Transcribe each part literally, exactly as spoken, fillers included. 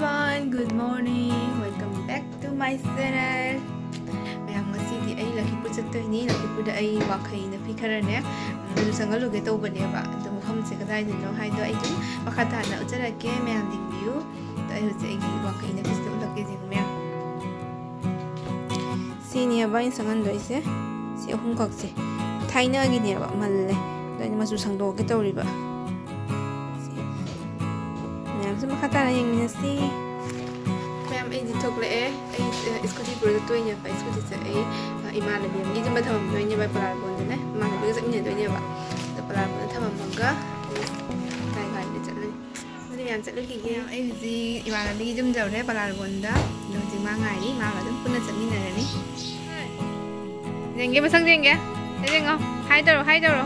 Everyone, good morning. Welcome back to my channel. ꯃꯌꯥꯝ, ꯉꯁꯤꯗꯤ ꯑꯩ ꯂꯛꯈꯤꯄꯨꯔ ꯆꯠꯇꯣꯏꯅꯤ꯫ ꯂꯛꯈꯤꯄꯨꯔꯗ ꯑꯩ ꯋꯥꯡꯈꯩ ꯅꯥꯄꯤ ꯈꯔꯅꯦ, ꯎꯝ, ꯑꯗꯨ ꯆꯪꯍꯜꯂꯨꯒꯦ ꯇꯧꯕꯅꯦꯕ꯫ ꯑꯗꯣ ꯃꯐꯝꯁꯦ ꯀꯗꯥꯏꯗꯅꯣ ꯍꯥꯏꯗꯣ ꯑꯩ ꯑꯗꯨꯝ ꯃꯈꯥ ꯇꯥꯅ ꯎꯠꯆꯔꯛꯀꯦ꯫ ꯃꯌꯥꯝ ꯌꯦꯡꯕꯤꯌꯨ꯫ ꯑꯗꯣ ꯑꯩ ꯍꯧꯖꯤꯛ ꯑꯩꯒꯤ ꯋꯥꯡꯈꯩ ꯅꯥꯄꯤꯁꯤꯗ ꯎꯠꯂꯛꯀꯦ, ꯌꯦꯡꯉꯨ ꯃꯌꯥꯝ꯫ ꯁꯤꯅꯦꯕ ꯑꯩꯅ ꯁꯪꯍꯟꯗꯣꯏꯁꯦ꯫ ꯁꯤ ꯑꯍꯨꯝꯈꯛꯁꯦ ꯊꯥꯏꯅꯒꯤꯅꯦꯕ, ꯃꯜꯂꯦ꯫ ꯑꯗꯣ ꯑꯩꯅ ꯃꯆꯨ ꯁꯪꯗꯣꯛꯑꯒꯦ ꯇꯧꯔꯤꯕ꯫ ꯁꯤ ꯃꯌꯥꯝꯁꯨ ꯃꯈꯥ ꯇꯥꯅ ꯌꯦꯡꯃꯤꯟꯅꯁꯤ꯫ ꯃꯌꯥꯝ, ꯑꯩꯗꯤ ꯊꯣꯛꯂꯛꯑꯦ꯫ ꯑꯩ, ꯑ, ꯁ꯭ꯀꯨꯇꯤ ꯄꯨꯔꯒ ꯆꯠꯇꯣꯏꯅꯦꯕ꯫ ꯁ꯭ꯀꯨꯇꯤꯁꯦ ꯑꯩ, ꯑ, ꯏꯃꯥꯟꯅꯕꯤ ꯑꯃꯒꯤ ꯌꯨꯝꯗ ꯊꯝꯃꯝꯗꯣꯏꯅꯦꯕ, ꯄꯂꯥꯔꯕꯣꯟꯗꯅꯦ꯫ ꯏꯃꯥꯟꯅꯕꯤꯒ ꯆꯠꯃꯤꯟꯅꯗꯣꯏꯅꯦꯕ꯫ ꯑꯗꯣ ꯄꯂꯥꯔꯕꯣꯟꯗ ꯊꯝꯃꯝꯃꯒ ꯑꯩ ꯒꯥꯔꯤ ꯒꯥꯔꯤꯗ ꯆꯠꯂꯅꯤ꯫ ꯑꯗꯨꯗꯤ ꯃꯌꯥꯝ ꯆꯠꯂꯨꯈꯤꯒꯦ꯫ ꯑꯩ ꯍꯧꯖꯤꯛ ꯏꯃꯥꯟꯅꯕꯤꯒꯤ ꯌꯨꯝ ꯌꯧꯔꯦ, ꯄꯂꯥꯔꯕꯣꯟꯗ꯫ ꯑꯗꯣ ꯍꯧꯖꯤꯛ ꯃꯥ ꯉꯥꯏꯔꯤ, ꯃꯥꯒ ꯑꯗꯨꯝ ꯄꯨꯟꯅ ꯆꯠꯃꯤꯟꯅꯔꯅꯤ꯫ ꯌꯦꯡꯒꯦ, ꯃꯁꯛ ꯌꯦꯡꯒꯦ꯫ ꯁꯤꯗ ꯌꯦꯡꯉꯣ, ꯍꯥꯏ ꯇꯧꯔꯣ, ꯍꯥꯏ ꯇꯧꯔꯣ꯫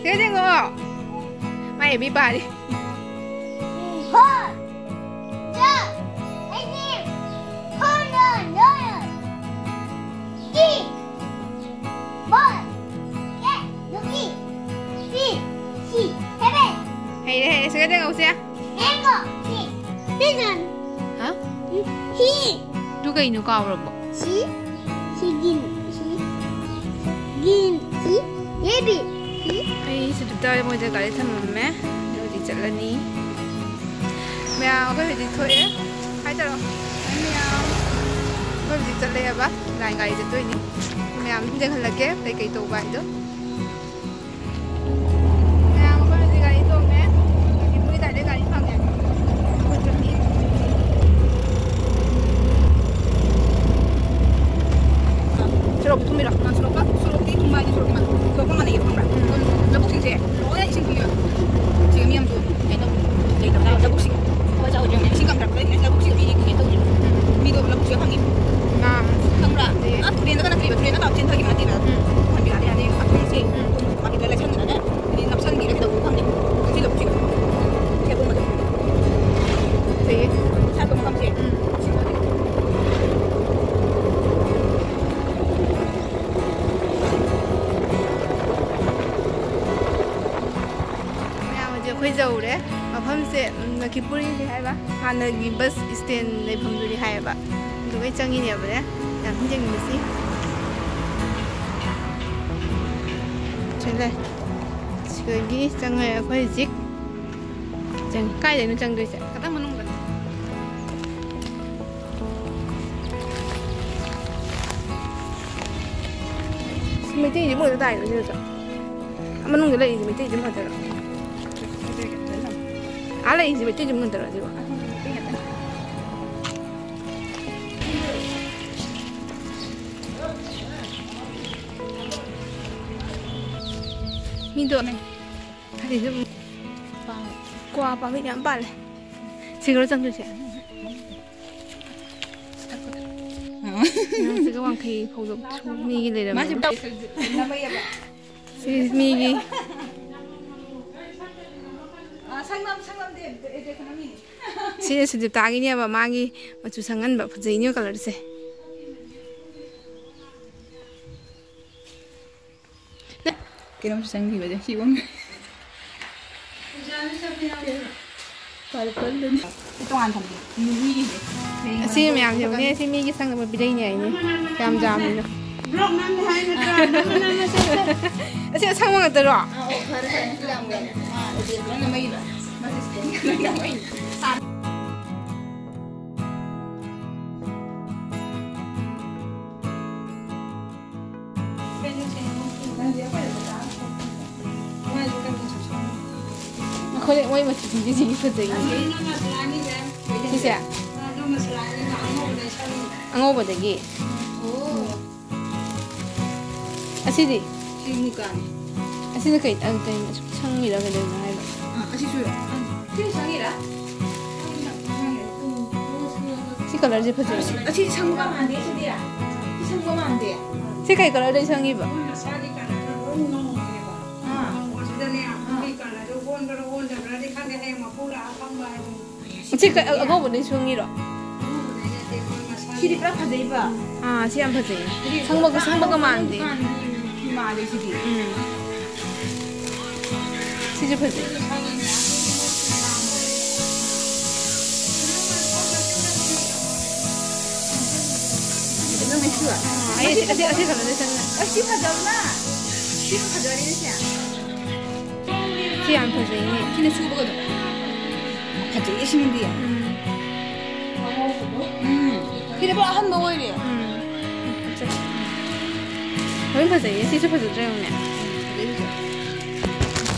ꯁꯤꯗ ꯌꯦꯡꯉꯣ꯫ ꯃꯥ ꯑꯦꯕꯤ ꯄꯥꯔꯤ꯫ ꯍꯣ꯫ ꯆ꯫ ꯑꯩꯗꯤ ꯍꯣ ꯅꯣ ꯅꯣ ꯅꯣ꯫ ꯇꯤ꯫ ꯕꯣꯜ꯫ ꯀꯦ꯫ ꯅꯨꯄꯤ꯫ ꯄꯤ꯫ ꯁꯤ꯫ ꯍꯦꯕꯦ꯫ ꯍꯩꯔꯦ, ꯍꯩꯔꯦ꯫ ꯁꯤꯗ ꯌꯦꯡꯉꯣ, ꯁꯦ꯫ ꯃꯦꯡꯒꯣ꯫ ꯁꯤ꯫ ꯄꯤꯖꯟ꯫ ꯍꯥ? ꯍꯤ꯫ ꯑꯗꯨ ꯀꯩꯅꯣ ꯀꯥꯎꯔꯕꯣ? ꯁꯤ꯫ ꯁꯤ ꯒꯤꯟ꯫ ꯁꯤ꯫ ꯒꯤꯟ꯫ ꯁꯤ꯫ ꯌꯦꯕꯤ꯫ ꯁꯤ꯫ ꯑꯩ ꯁꯤꯗ ꯃꯣꯏꯗ ꯒꯥꯔꯤ ꯊꯝꯃꯝꯃꯦ꯫ ꯑꯗꯨ ꯍꯧꯖꯤꯛ ꯆꯠꯂꯅꯤ꯫ ꯃꯌꯥꯝ, ꯑꯩꯈꯣꯏ ꯍꯧꯖꯤꯛ ꯊꯣꯛꯑꯦ꯫ ꯍꯥꯏ ꯇꯧꯔꯣ꯫ ꯃꯌꯥꯝ꯫ ꯑꯩꯈꯣꯏ ꯍꯧꯖꯤꯛ ꯆꯠꯂꯦꯕ꯫ ꯂꯥꯏꯟ ꯒꯥꯔꯤ ꯆꯠꯇꯣꯏꯅꯤ꯫ ꯃꯌꯥꯝ ꯑꯗꯨꯝ ꯌꯦꯡꯍꯜꯂꯛꯀꯦ ꯀꯩꯀꯩ ꯇꯧꯕ ꯍꯥꯏꯗꯣ꯫ ꯃꯌꯥꯝ, ꯑꯩꯈꯣꯏ ꯍꯧꯖꯤꯛ ꯒꯥꯔꯤ ꯇꯣꯡꯉꯦ꯫ ꯍꯧꯖꯤꯛ ꯃꯣꯏ ꯑꯗꯥꯏꯗ ꯒꯥꯔꯤ ꯐꯪꯉꯦ꯫ ꯑꯩꯈꯣꯏ ꯆꯠꯅꯤ꯫ ꯁꯣꯔꯣꯛꯇꯤ ꯊꯨꯝꯃꯤꯔꯣ? ꯑ, ꯁꯣꯔꯣꯛꯀ, ꯁꯣꯔꯣꯛꯇꯤ ꯊꯨꯝꯕ ꯍꯥꯏꯗꯤ ꯁꯣꯔꯣꯛ ꯃ-, ꯁꯣꯔꯣꯛꯀ ꯃꯥꯟꯅꯩꯌꯦ, ꯈꯪꯕ꯭ꯔꯥ? ꯎꯝ꯫ ꯂꯧꯕꯨꯛꯁꯤꯡꯁꯦ ꯂꯣꯏꯅ ꯏꯁꯤꯡ ꯊꯨꯝꯃꯦꯕ꯫ ꯁꯤꯒ ꯃꯤ ꯑꯃꯁꯨ ꯀꯩꯅꯣ ꯇꯧꯕ, ꯂꯩꯇꯕ, ꯂꯧꯕꯨꯛꯁꯤꯡ꯫ ꯏꯁꯤꯡ ꯀꯪꯗ꯭ꯔꯛꯄꯗ ꯂꯧꯕꯨꯛꯁꯤꯡ ꯃꯤ ꯀꯩꯅꯣ ꯇꯧꯔꯤꯕ꯫ ꯃꯤꯗꯣ ꯂꯧꯕꯨꯛꯁꯤꯒ ꯐꯪꯉꯤ꯫ ꯃꯥ꯫ ꯈꯪꯕ꯭ꯔꯥ? ꯑꯗꯨꯗꯤ ꯑꯥ, ꯇꯨꯔꯦꯟꯗꯒ ꯅꯠꯇ꯭ꯔꯤꯕ, ꯇꯨꯔꯦꯟꯗ ꯇꯥꯎ ꯆꯦꯟꯊꯈꯤꯕ ꯅꯠꯇꯦꯕ꯫ ꯎꯝ꯫ ꯈꯪꯕꯤꯔꯗꯤ ꯌꯥꯅꯤ꯫ ꯑꯗꯨꯝ ꯁꯦ, ꯎꯝ, ꯂꯈꯤꯄꯨꯔꯤꯅꯤ ꯍꯥꯏꯕ, ꯍꯥꯟꯅꯒꯤ ꯕꯁ ꯁ꯭ꯇꯦꯟ ꯂꯩꯐꯝꯗꯨꯅꯤ ꯍꯥꯏꯌꯦꯕ꯫ ꯑꯗꯨꯒ ꯑꯩ ꯆꯪꯉꯤꯅꯦꯕꯅꯦ꯫ ꯌꯥꯝ ꯊꯤ ꯌꯦꯡꯅꯤꯡꯕꯁꯤ꯫ ꯁꯤ ꯂꯩ꯫ ꯁꯤꯗꯒꯤ ꯆꯪꯉꯦ ꯑꯩꯈꯣꯏ ꯍꯧꯖꯤꯛ꯫ ꯆꯪ-, ꯀꯥꯏꯗꯩꯅꯣ ꯆꯪꯗꯣꯏꯁꯦ? ꯈꯤꯇꯪ ꯃꯅꯨꯡꯗ꯫ ꯃꯩꯇꯩꯁꯦ ꯃꯣꯏꯗ ꯇꯥꯏꯔꯣ ꯁꯤꯗꯁꯨ? ꯃꯅꯨꯡꯗ ꯂꯩꯔꯤꯁꯦ ꯃꯩꯇꯩꯁꯦ ꯃꯊꯛꯇꯔꯣ? ꯑꯥ ꯂꯩꯔꯤꯁꯦ ꯃꯩꯇꯩꯁꯦ ꯃꯊꯛꯇꯔꯣ ꯁꯤꯕꯣ? ꯃꯤꯗꯣ ꯍꯥꯏꯗꯤ ꯁꯨꯝ ꯀ꯭ꯋꯥ ꯄꯥꯝꯕꯤ ꯌꯥꯝ ꯄꯥꯜꯂꯦ꯫ ꯁꯤꯒꯔꯣ ꯆꯪꯗꯣꯏꯁꯦ? ꯁꯤꯒ ꯋꯥꯡꯈꯩ ꯐꯥꯎꯗꯣꯛ ꯃꯤꯒꯤ ꯂꯩꯔꯝꯃꯦ꯫ ꯁꯤ ꯃꯤꯒꯤ꯫ ꯁꯤ ꯁꯨꯖꯤꯇꯥꯒꯤꯅꯦꯕ, ꯃꯥꯒꯤ ꯃꯆꯨ ꯁꯪꯍꯟꯕ ꯐꯖꯩꯅꯦ ꯀꯂꯔꯁꯦ꯫ ꯀꯩꯅꯣꯝꯁꯨ ꯆꯪꯈꯤꯕꯁꯦ ꯁꯤ ꯑꯣꯟꯈ꯭ꯔꯦ꯫ ꯄꯥꯔꯄꯜꯗꯨꯅꯤ꯫ ꯇꯣꯉꯥꯟ ꯊꯝꯕꯤ꯫ ꯅꯨꯃꯤꯒꯤꯁꯦ꯫ ꯑꯁꯤ ꯃꯌꯥꯝꯁꯤꯕꯨꯅꯦ ꯁꯤ ꯃꯤꯒꯤ ꯁꯪꯅꯕ ꯄꯤꯔꯛꯏꯅꯦ ꯍꯥꯏꯅꯦ꯫ ꯀꯌꯥꯝ ꯌꯥꯝꯃꯤꯅꯣ? ꯕ꯭ꯂꯣꯛ ꯅꯝꯃꯦ ꯍꯥꯏ ꯅꯠꯇ꯭ꯔꯥ? ꯅꯝꯃ ꯅꯝꯃ ꯁꯦ꯫ ꯑꯁꯤ ꯑꯁꯪꯕ ꯉꯥꯛꯇꯔꯣ? ꯑꯥ, ꯑꯣ, ꯐꯔꯦ, ꯐꯔꯦ꯫ ꯌꯥꯝ ꯌꯥꯝꯃꯦ꯫ ꯑꯥ, ꯑꯗꯨꯗꯤ ꯂꯣꯏꯅ ꯃꯩ ꯂꯥꯛꯑꯦ꯫ ꯃꯁꯤ ꯁꯤꯗꯩ ꯂꯣꯏꯅ ꯃꯩ꯫ ꯑꯩꯈꯣꯏ ꯃꯣꯏ ꯃꯆꯨꯁꯤꯡꯁꯦ ꯁꯤꯒꯤ ꯐꯖꯩꯌꯦ꯫ ꯁꯤꯁꯦ? ꯑꯉꯧꯕꯗꯒꯤ꯫ ꯑꯁꯤꯗꯤ? ꯁꯤ ꯃꯨꯀꯥꯅꯤ꯫ ꯑꯁꯤꯅ ꯀꯩ, ꯑ, ꯀꯩꯅꯣ? ꯑꯁꯨꯛ ꯁꯪꯉꯤꯔ ꯀꯩꯗꯧꯔꯤꯅꯣ ꯍꯥꯏꯕ? ꯑꯥ, ꯑꯁꯤꯁꯨ꯫ ꯁꯤ ꯁꯪꯉꯤꯔ? ꯁꯤ ꯀꯂꯔꯁꯦ ꯐꯖꯩ꯫ ꯑꯁꯤ, ꯑꯁꯤ ꯁꯪꯕ ꯃꯥꯟꯗꯦ, ꯁꯤꯗꯤ꯫ ꯁꯤ ꯁꯪꯕ ꯃꯥꯟꯗꯦ꯫ ꯁꯤ ꯀꯩ ꯀꯂꯔꯗꯩ ꯁꯪꯉꯤꯕ? ꯑꯥ꯫ ꯁꯤ ꯀ-, ꯑ-, ꯑꯉꯧꯕꯗꯩ ꯁꯪꯉꯤꯔꯣ? ꯁꯤꯗꯤ ꯄꯨꯔꯥ ꯐꯖꯩꯕ꯫ ꯑꯥ, ꯁꯤ ꯌꯥꯝ ꯐꯖꯩꯌꯦ꯫ ꯁꯤꯗꯤ ꯁꯪꯕꯒ, ꯁꯪꯕꯒ ꯃꯥꯟꯗꯦ꯫ ꯗꯨꯀꯥꯟꯒꯤ ꯐꯤ ꯃꯥꯜꯂꯦ ꯁꯤꯗꯤ꯫ ꯎꯝ꯫ ꯁꯤꯁꯨ ꯐꯖꯩ꯫ ꯑꯁꯤ, ꯑꯁꯤ, ꯑꯁꯤ ꯀꯩꯅꯣꯗ ꯆꯪꯉꯦ꯫ ꯑꯁꯤ ꯐꯖꯕꯅ꯫ ꯁꯤꯅ ꯐꯖꯔꯤꯅꯦ ꯁꯦ꯫ ꯁꯤ ꯌꯥꯝ ꯐꯖꯩꯅꯦ꯫ ꯁꯤꯅ ꯁꯨꯕꯒ ꯑꯗꯨꯝ꯫ ꯐꯖꯩꯌꯦ ꯁꯤꯃꯗꯤ꯫ ꯎꯝ꯫ ꯎꯝ꯫ ꯁꯤꯗꯤ ꯄꯨꯔꯥ ꯑꯍꯟꯕ ꯑꯣꯏꯔꯦ꯫ ꯎꯝ꯫ ꯐꯖꯩ꯫ ꯂꯣꯏ ꯐꯖꯩꯌꯦ꯫ ꯁꯤꯁꯨ ꯐꯖꯗ꯭ꯔꯥ ꯌꯦꯡꯉꯨꯅꯦ꯫ ꯐꯖꯩ, ꯐꯖꯩ꯫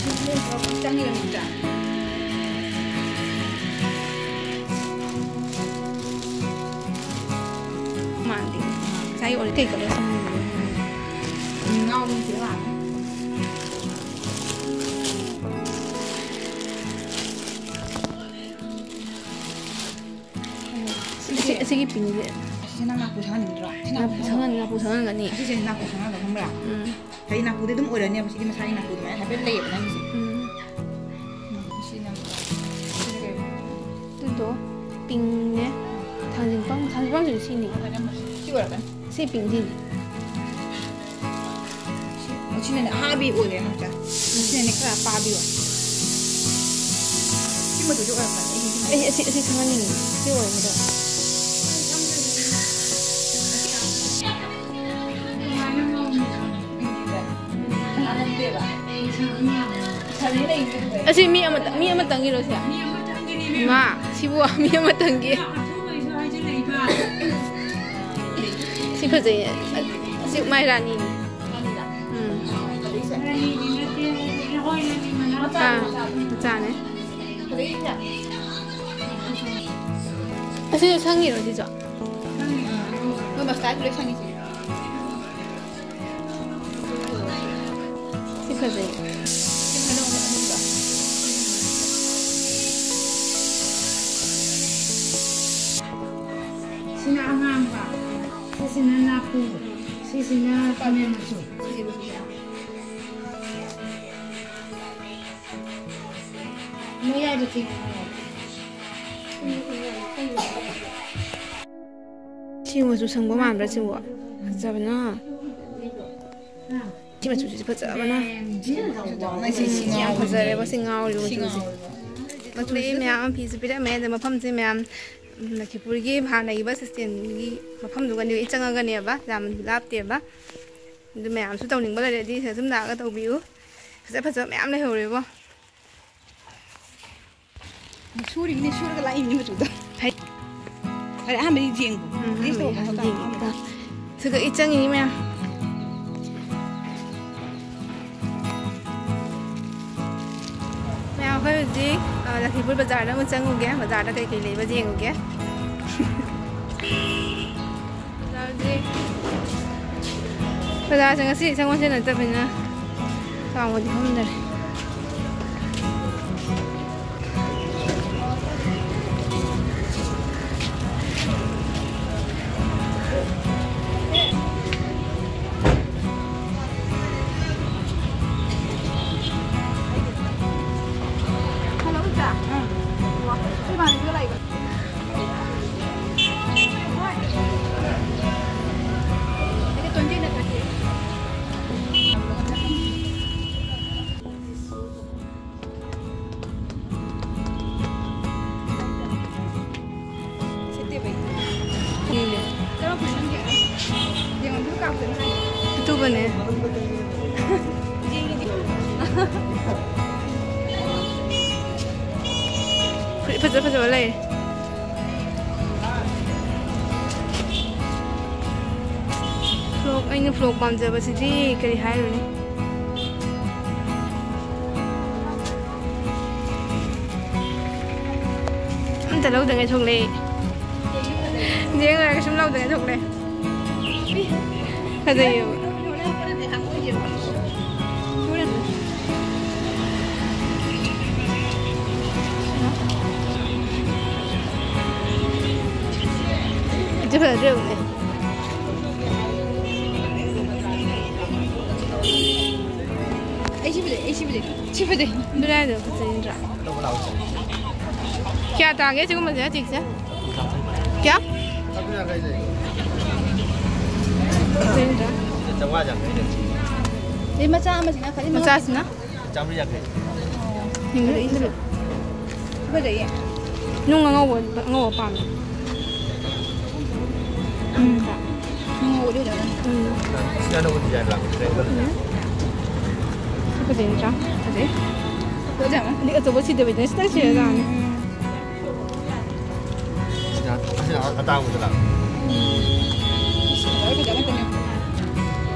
ꯁꯤꯁꯨ ꯆꯪꯉꯤꯕ ꯃꯤꯠꯇ꯫ ꯃꯥꯟꯗꯦ꯫ ꯉꯁꯥꯏ ꯑꯣꯏꯔꯗꯤ ꯀꯩ ꯀꯂꯔ ꯁꯪꯉꯤꯅꯣ? ꯎꯝ, ꯉꯥꯎꯕ ꯃꯆꯨ ꯂꯥꯛꯑꯦ꯫ ꯑꯁꯤ, ꯑꯁꯤꯒꯤ ꯄꯤꯡꯁꯦ꯫ ꯑꯁꯤꯁꯦ ꯅꯪ ꯅꯥꯄꯨ ꯁꯪꯍꯟꯅꯤꯡꯗ꯭ꯔꯣ? ꯁꯤ ꯅꯥꯄꯨ ꯅꯥꯄꯨ ꯁꯪꯍꯟ-, ꯅꯥꯄꯨ ꯁꯪꯍꯟꯒꯅꯤ꯫ ꯑꯁꯤꯁꯦ ꯅꯥꯄꯨ ꯁꯪꯍꯟꯕ ꯈꯪꯕ꯭ꯔꯥ? ꯎꯝ꯫ ꯍꯥꯏꯗꯤ ꯅꯥꯄꯨꯗꯤ ꯑꯗꯨꯝ ꯑꯣꯏꯔꯅꯦꯕ꯫ ꯁꯤꯗꯤ ꯃꯁꯥꯒꯤ ꯅꯥꯄꯨ ꯑꯗꯨꯃꯥꯏꯅ ꯍꯥꯏꯐꯦꯠ ꯂꯩꯌꯦꯕ ꯅꯪꯒꯤꯁꯦ꯫ ꯎꯝ꯫ ꯎꯝ, ꯁꯤꯅ, ꯁꯤꯅ ꯀꯩꯅꯣ? ꯑꯗꯨꯗꯣ ꯄꯤꯡꯅꯦ꯫ ꯊꯥꯡꯖꯤꯡ ꯄꯥꯝ-, ꯊꯥꯡꯖꯤꯡ ꯄꯥꯝꯕꯤꯗꯨ ꯁꯤꯅꯤ꯫ ꯁꯤ ꯑꯣꯏꯔꯛꯀꯅꯤ꯫ ꯁꯤ ꯄꯤꯡꯁꯤꯅꯤ꯫ ꯁꯤ, ꯑꯣ, ꯁꯤꯅꯅꯦ ꯑꯍꯥꯕꯤ ꯑꯣꯏꯔꯦ ꯅꯥꯎꯆꯥ꯫ ꯁꯤꯅꯅꯦ ꯈꯔ ꯑꯄꯥꯕꯤ ꯑꯣꯏ꯫ ꯁꯤ ꯃꯆꯨꯁꯦ ꯑꯣꯏꯔꯛꯀꯅꯤ꯫ ꯑꯩ ꯑꯁꯤ, ꯑꯁꯤ ꯁꯪꯍꯟꯅꯤꯡꯉꯤ꯫ ꯁꯤ ꯑꯣꯏꯔꯒꯗ꯫ ꯑꯁꯤ ꯃꯤ ꯑꯃꯇ-, ꯃꯤ ꯑꯃꯇꯪꯒꯤꯔꯣ ꯁꯦ? ꯃꯤ ꯑꯃꯇꯪꯒꯤꯅꯦ, ꯏꯕꯦꯝꯃ꯫ ꯃꯥ, ꯁꯤꯕꯨ ꯃꯤ ꯑꯃꯇꯪꯒꯤ꯫ ꯑꯊꯨꯕꯩꯁꯨ ꯍꯥꯏꯖꯤꯜꯂꯛꯏꯕ꯫ ꯁꯤ ꯐꯖꯩꯌꯦ꯫ ꯁꯤ ꯃꯥꯏ ꯔꯥꯅꯤꯅꯤ꯫ ꯎꯝ꯫ ꯔꯥꯅꯤꯗꯤ ꯅꯠꯇꯦ, ꯍꯣꯏ, ꯔꯥꯅꯤ ꯃꯅꯥꯎ꯫ ꯑꯥ, ꯃꯆꯥꯅꯦ꯫ ꯑꯁꯤꯁꯨ ꯁꯪꯉꯤꯔꯣ ꯁꯤꯁꯨ? ꯁꯪꯉꯤ꯫ ꯃꯣꯏ ꯃꯁꯇꯥꯏꯜ ꯂꯣꯏ ꯁꯪꯉꯤꯁꯦ꯫ ꯁꯤ ꯐꯖꯩ꯫ ꯁꯤꯅ ꯑꯉꯥꯡꯕ, ꯁꯤꯁꯤꯅ ꯅꯥꯄꯨ, ꯁꯤꯁꯤꯅ ꯈꯥꯃꯦꯟ ꯃꯆꯨ꯫ ꯃꯌꯥꯏꯗ ꯆꯤꯡꯉꯦ꯫ ꯁꯤ ꯃꯆꯨ ꯁꯪꯕ ꯃꯥꯟꯕ꯭ꯔꯥ ꯁꯤꯕꯨ? ꯐꯖꯕꯅ꯫ ꯁꯤ ꯃꯆꯨꯁꯤꯁꯨ ꯐꯖꯕꯅ꯫ ꯁꯤ ꯌꯥꯝ ꯐꯖꯔꯦꯕ, ꯁꯤ ꯉꯥꯎꯔꯤꯕ ꯃꯆꯨꯁꯦ꯫ ꯃꯆꯨꯁꯦ ꯃꯌꯥꯝ ꯑꯃ ꯐꯤꯁꯦ ꯄꯤꯔꯝꯃꯦ, ꯑꯗ ꯃꯐꯝꯁꯦ ꯃꯌꯥꯝ ꯂꯈꯤꯄꯨꯔꯒꯤ ꯍꯥꯟꯅꯒꯤ ꯕꯁ ꯁ꯭ꯇꯦꯟꯒꯤ ꯃꯐꯝꯗꯨꯒꯅꯦꯕ, ꯏ ꯆꯪꯉꯒꯅꯦꯕ, ꯌꯥꯝ ꯂꯥꯞꯇꯦꯕ꯫ ꯑꯗꯨ ꯃꯌꯥꯝꯁꯨ ꯇꯧꯅꯤꯡꯕ ꯂꯩꯔꯗꯤ ꯁꯤꯗ ꯑꯗꯨꯝ ꯂꯥꯛꯑꯒ ꯇꯧꯕꯤꯌꯨ꯫ ꯐꯖ ꯐꯖꯕ ꯃꯌꯥꯝ ꯂꯩꯍꯧꯔꯦꯕꯣ꯫ ꯁꯨꯔꯤꯅꯦ, ꯁꯨꯔꯒ ꯂꯥꯛꯏꯅꯦ ꯃꯆꯨꯗꯣ꯫ ꯍꯩ꯫ ꯐꯔꯦ, ꯑꯍꯥꯟꯕꯗꯤ ꯌꯦꯡꯉꯣ꯫ ꯎꯝ, ꯇꯦꯁ ꯇꯧꯕ ꯑꯍꯥꯟꯕꯗꯤ ꯃꯇꯥꯡ ꯌꯦꯡꯉꯦ꯫ ꯑꯃ꯫ ꯁꯤꯒ ꯏ ꯆꯪꯉꯤꯅꯤ ꯃꯌꯥꯝ꯫ ꯃꯌꯥꯝ, ꯑꯩꯈꯣꯏ ꯍꯧꯖꯤꯛ, ꯑ, ꯂꯈꯤꯄꯨꯔ ꯕꯖꯥꯔꯗ ꯑꯃꯨꯛ ꯆꯪꯉꯨꯒꯦ꯫ ꯕꯖꯥꯔꯗ ꯀꯩꯀꯩ ꯂꯩꯕ ꯌꯦꯡꯉꯨꯒꯦ꯫ ꯕꯖꯥꯔꯁꯦ, ꯕꯖꯥꯔꯁꯦ ꯉꯁꯤ ꯁꯪꯒꯣꯜꯁꯦꯟ ꯅꯠꯇꯕꯅꯤꯅ ꯆꯥꯎꯅꯗꯤ ꯐꯝꯗꯔꯦ꯫ ꯑꯗꯨꯕꯨꯅꯦ꯫ ꯐꯨꯔꯤꯠ ꯐꯖ ꯐꯖꯕ ꯂꯩꯔꯦ꯫ ꯐ꯭ꯔꯣꯛ, ꯑꯩꯅ ꯐ꯭ꯔꯣꯛ ꯄꯥꯝꯖꯕꯁꯤꯗꯤ ꯀꯔꯤ ꯍꯥꯏꯔꯨꯅꯤ? ꯑꯝꯇ ꯂꯧꯗꯉꯩ ꯊꯣꯛꯂꯛꯑꯦ꯫ ꯌꯦꯡ ꯂꯣꯏꯔꯒ ꯁꯨꯝ ꯂꯧꯗꯉꯩ ꯊꯣꯛꯂꯛꯑꯦ꯫ ꯐꯖꯩꯌꯦꯕ꯫ ꯑꯗꯨ ꯐꯖꯗ꯭ꯔꯣ ꯌꯦꯡꯉꯨꯅꯦ꯫ ꯑꯩ ꯁꯤ ꯐꯖꯩ, ꯑꯩ ꯁꯤ ꯐꯖꯩ, ꯁꯤ ꯐꯖꯩ꯫ ꯑꯗꯨꯅꯦ ꯍꯥꯏꯗꯣ, ꯐꯖꯩ ꯅꯠꯇ꯭ꯔꯥ? ꯀꯌꯥ ꯇꯥꯒꯦ ꯁꯤꯒꯨꯝꯕꯁꯦ ꯍꯧꯖꯤꯛꯁꯦ? ꯀꯌꯥ? ꯐꯖꯩ ꯅꯠꯇ꯭ꯔꯥ? ꯆꯥꯝꯃꯉꯥ ꯌꯥꯡꯈꯩ꯫ ꯑꯗꯩ ꯃꯆꯥ ꯑꯃꯁꯤꯅ ꯈ꯭ꯋꯥꯏꯗꯒꯤ ꯃꯆꯥꯁꯤꯅ? ꯆꯥꯝꯃꯔꯤ ꯌꯥꯡꯈꯩ꯫ ꯌꯦꯡꯉꯨꯅꯦ, ꯐꯖꯩꯌꯦ꯫ ꯅꯨꯡ ꯑꯉꯧꯕ, ꯑꯉꯧꯕ ꯄꯥꯝꯃꯦ꯫ ꯎꯝ꯫ ꯉꯧꯕꯗꯤ ꯐꯖꯕꯅꯤ꯫ ꯎꯝ꯫ ꯁꯤ ꯑꯅꯧꯕ design ꯂꯥꯛꯄꯁꯤꯗ ꯑꯩ ꯈꯜꯂꯤꯅꯦ꯫ ꯁꯤ ꯐꯖꯩ ꯅꯠꯇ꯭ꯔꯥ? ꯐꯖꯩ꯫ ꯐꯖꯕ꯫ ꯑꯗꯩ ꯑꯆꯧꯕ ꯁꯤꯗꯕꯤꯗ ꯁꯤꯗ ꯁꯤꯔꯖꯥꯠꯅꯤ꯫ ꯁꯤꯅ, ꯁꯤꯅ ꯑꯇꯥꯡꯕꯗ ꯂꯥꯛꯄ꯫ ꯐꯖꯕ ꯐꯖꯕ ꯉꯥꯛꯇꯅꯦ꯫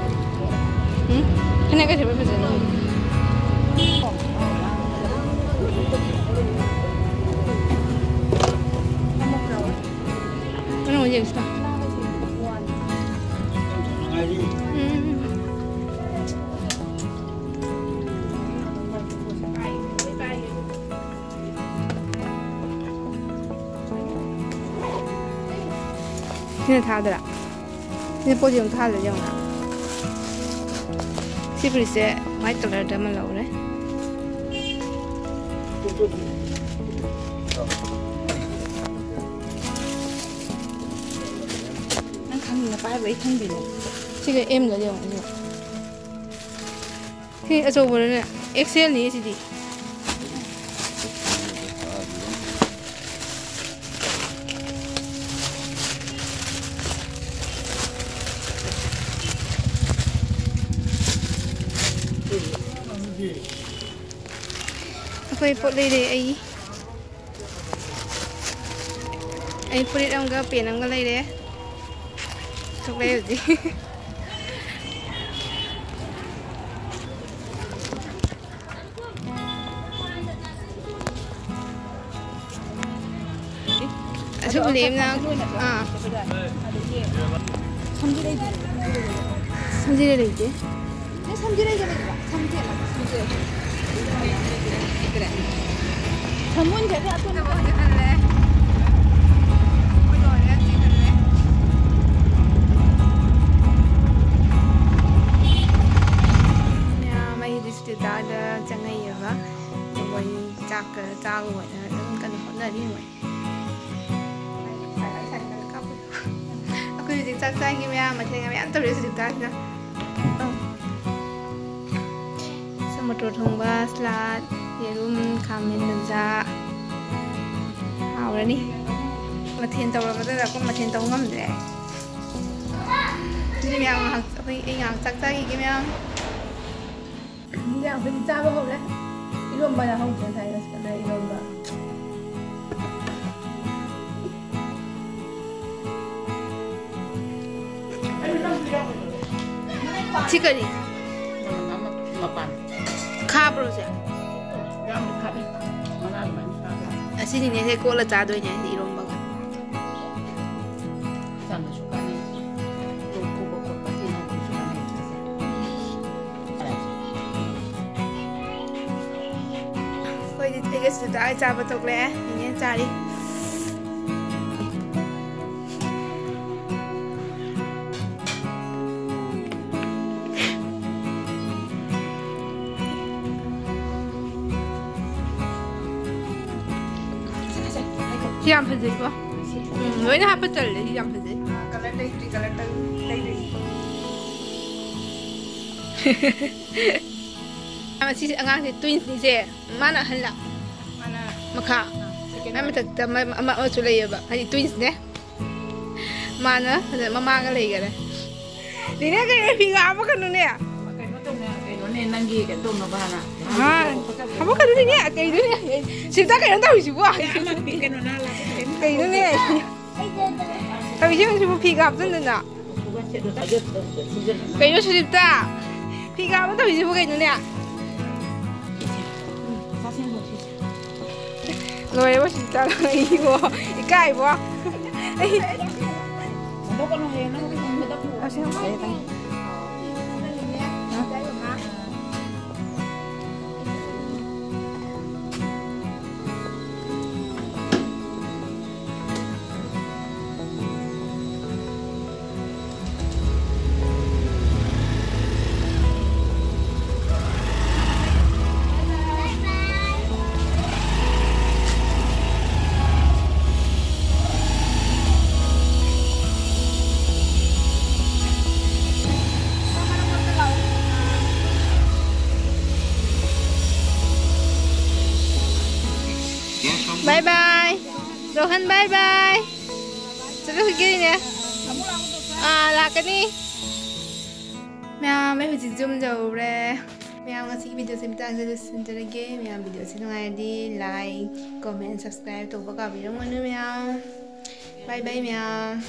ꯎꯝ? ꯐꯅꯦꯛ ꯑꯁꯤꯕ ꯐꯖꯅꯤ꯫ ꯀꯩꯅꯣ ꯌꯦꯡꯁꯤꯗ꯫ ꯎꯝ꯫ ꯁꯤꯅ ꯊꯥꯗꯔꯥ? ꯁꯤꯅ ꯄꯣꯠꯁꯦ ꯑꯃꯨꯛ ꯊꯥꯗꯔ ꯌꯦꯡꯉꯨꯅ꯫ ꯁꯤ ꯐꯨꯔꯤꯠꯁꯦ white colourꯗ ꯑꯃ ꯂꯧꯔꯦ꯫ ꯅꯪ ꯈꯪꯉꯤꯅ ꯄꯥꯏꯕ ꯑꯩ ꯈꯪꯗꯦꯅꯦ꯫ ꯁꯤꯒ Mꯗ ꯌꯦꯡꯉꯣ, ꯁꯤꯒ꯫ ꯁꯤ ꯑꯆꯧꯕꯗꯅꯦ, XLꯅꯤ ꯁꯤꯗꯤ꯫ ꯑꯩꯈꯣꯏ ꯄꯣꯠ ꯂꯩꯔꯦ꯫ ꯑꯩ, ꯑꯩ ꯐꯨꯔꯤꯠ ꯑꯃꯒ ꯄꯦꯟ ꯑꯃꯒ ꯂꯩꯔꯦ꯫ ꯊꯣꯛꯂꯛꯑꯦ ꯍꯧꯖꯤꯛ꯫ ꯑꯁꯨꯛ ꯂꯦꯝꯅ, ꯑꯥ꯫ ꯁꯝꯖꯤꯔꯩ ꯂꯩꯇꯦ꯫ ꯅꯪ ꯁꯝꯖꯤꯔꯩꯗ ꯂꯩꯕ꯭ꯔꯥ? ꯁꯝꯖꯦꯠꯂ? ꯁꯝꯖꯦꯠ꯫ ꯁꯝꯕꯨꯟꯁꯦ ꯑꯩꯈꯣꯏ ꯑꯇꯣꯟꯕ ꯁꯝꯕꯨꯟꯁꯦ ꯈꯜꯂꯦ꯫ ꯑꯩꯈꯣꯏ ꯂꯣꯏꯔꯦ ꯍꯧꯖꯤꯛ ꯈꯜꯂꯦ꯫ ꯃꯌꯥꯝ ꯑꯩ ꯗꯤꯁꯇ꯭ꯔꯤꯛꯇꯥꯗ ꯆꯪꯉꯛꯏꯕ꯫ ꯑꯩꯈꯣꯏ ꯆꯥꯛꯀ ꯆꯥꯕ ꯑꯣꯏꯅ ꯑꯗꯨꯝ ꯀꯟꯅ ꯍꯣꯠꯅꯔꯤ ꯃꯣꯏ꯫ ꯑꯩꯈꯣꯏ ꯍꯧꯖꯤꯛ ꯆꯥꯛ ꯆꯥꯈꯤ ꯃꯌꯥꯝ, ꯃꯊꯦꯜ ꯃꯌꯥꯝ ꯇꯧꯔꯦ ꯍꯧꯖꯤꯛ ꯆꯥꯛꯁꯤꯅ꯫ ꯁꯤ ꯃꯣꯇꯣꯔ ꯊꯣꯡꯕ, ꯁꯂꯥꯗ, ꯌꯦꯔꯨꯝ, ꯈꯥꯃꯦꯟ ꯃꯖꯥ꯫ ꯍꯥꯎ꯫ ꯇꯧꯔꯅꯤ꯫ ꯃꯊꯦꯜ ꯇꯧꯔꯕꯗꯨꯗ ꯑꯩꯈꯣꯏ ꯃꯊꯦꯜ ꯇꯧ ꯉꯝꯗ꯭ꯔꯦ꯫ ꯑꯗꯨꯗꯤ ꯃꯌꯥꯝ ꯉꯥꯏꯍꯥꯛ, ꯑꯩꯈꯣꯏ, ꯑꯩ ꯉꯥꯏꯍꯥꯛ ꯆꯥꯛ ꯆꯥꯈꯤꯒꯦ ꯃꯌꯥꯝ꯫ ꯏꯟꯖꯥꯡ ꯑꯩꯈꯣꯏꯗꯤ ꯆꯥꯕ ꯍꯧꯔꯦ꯫ ꯏꯔꯣꯝꯕ ꯌꯥꯍꯧꯗ꯭ꯔꯦ ꯉꯁꯥꯏ, ꯉꯁꯤ ꯀꯗꯥꯏ ꯏꯔꯣꯝꯕ꯫ ꯁꯤ ꯀꯔꯤ? ꯃꯄꯥꯟ꯫ ꯈꯥꯕ꯭ꯔꯣ ꯁꯦ? ꯌꯥꯝ ꯈꯥꯕꯤ꯫ ꯃꯅꯥ ꯑꯗꯨꯃꯥꯏꯅ ꯈꯥꯕꯤ꯫ ꯑꯁꯤꯅꯤꯅꯦ ꯁꯦ ꯀꯣꯠꯂ ꯆꯥꯗꯣꯏꯅꯦ ꯏꯔꯣꯝꯕꯒ꯫ ꯍꯛꯆꯥꯡꯗꯁꯨ ꯀꯥꯟꯅꯩ꯫ ꯂꯣꯛ ꯈꯨꯕ ꯈꯣꯠꯄ ꯊꯦꯡꯅꯕꯗꯁꯨ ꯀꯥꯟꯅꯩ꯫ ꯑꯩꯈꯣꯏꯗꯤ ꯇꯤꯀꯦꯠꯁꯨ ꯇꯥꯛꯑ ꯆꯥꯕ ꯇꯣꯛꯂꯛꯑꯦ꯫ ꯅꯤꯅꯦ ꯆꯥꯔꯤ꯫ ꯁꯤ ꯌꯥꯝ ꯐꯖꯩꯀꯣ꯫ ꯎꯝ, ꯂꯣꯏꯅ ꯍꯥꯞꯄ ꯆꯜꯂꯦ꯫ ꯁꯤ ꯌꯥꯝ ꯐꯖꯩ꯫ ꯀꯂꯔ ꯂꯩꯇ꯭ꯔꯤ, ꯀꯂꯔ ꯂꯩꯇ꯭ꯔꯤ꯫ ꯑꯁꯤꯁꯦ ꯑꯉꯥꯡꯁꯦ ꯇ꯭ꯋꯤꯟꯁꯅꯤꯁꯦ꯫ ꯃꯥꯅ ꯑꯍꯜꯂ? ꯃꯥꯅ ꯃꯈꯥ? ꯑꯥ, second ꯃꯥꯏ ꯃꯊꯛꯇ ꯑꯃ, ꯑꯃ, ꯑꯃꯁꯨ ꯂꯩꯌꯦꯕ, ꯍꯥꯏꯗꯤ ꯇ꯭ꯋꯤꯟꯁꯅꯦ꯫ ꯃꯥꯅ ꯐꯖꯅ ꯃꯃꯥꯒ ꯂꯩꯈꯔꯦ꯫ ꯅꯦꯅꯦ ꯀꯩꯅꯣ ꯐꯤꯒꯥ ꯍꯥꯞꯄꯛꯀꯅꯨꯅꯦ꯫ ꯀꯩꯅꯣ ꯇꯧꯅ-, ꯀꯩꯅꯣꯅꯦ ꯅꯪꯒꯤ ꯀꯩꯅꯣ ꯇꯧꯅꯕꯅ꯫ ꯍꯥ? ꯍꯥꯞꯄꯛꯀꯅꯨꯅꯦ, ꯀꯩꯅꯣꯅꯦ? ꯁꯤꯝꯇ ꯀꯩꯅꯣ ꯇꯧꯔꯤꯁꯤꯕꯣ? ꯑꯦ, ꯑꯃ ꯄꯤ-, ꯀꯩꯅꯣ ꯅꯍꯥꯟ ꯂꯥꯛꯄ ꯀꯩꯅꯣ ꯀꯩꯅꯣꯅꯦ? ꯇꯧꯔꯤꯁꯦ ꯍꯧꯖꯤꯛꯁꯤꯕꯨ ꯐꯤꯒ ꯍꯥꯞꯆꯤꯟꯗꯅ꯫ ꯀꯩꯅꯣ ꯁꯨꯖꯤꯠꯇ? ꯐꯤꯒ ꯑꯃ ꯇꯧꯔꯤꯁꯤꯕꯨ ꯀꯩꯅꯣꯅꯦ? ꯂꯣꯏꯔꯦꯕꯣ ꯁꯨꯖꯤꯠꯇ, ꯑꯩꯕꯣ ꯏꯀꯥꯏꯕꯣ꯫ ꯑꯩ Bye bye. Rohan, bye bye. ꯆꯠꯂꯨꯈꯤꯒꯦꯅꯦ꯫ ꯑꯥ, ꯂꯥꯛꯀꯅꯤ꯫ ꯃꯌꯥꯝ, ꯑꯩ ꯍꯧꯖꯤꯛ ꯌꯨꯝ ꯌꯧꯔꯦ꯫ ꯃꯌꯥꯝ, ꯉꯁꯤꯒꯤ videoꯁꯦ ꯃꯇꯥꯡꯁꯤꯗ ꯂꯣꯏꯁꯤꯟꯖꯔꯒꯦ꯫ ꯃꯌꯥꯝ, videoꯁꯦ ꯅꯨꯡꯉꯥꯏꯔꯗꯤ like, comment, subscribe ꯇꯧꯕ ꯀꯥꯎꯕꯤꯔꯝꯒꯅꯨ ꯃꯌꯥꯝ꯫ Bye bye ꯃꯌꯥꯝ꯫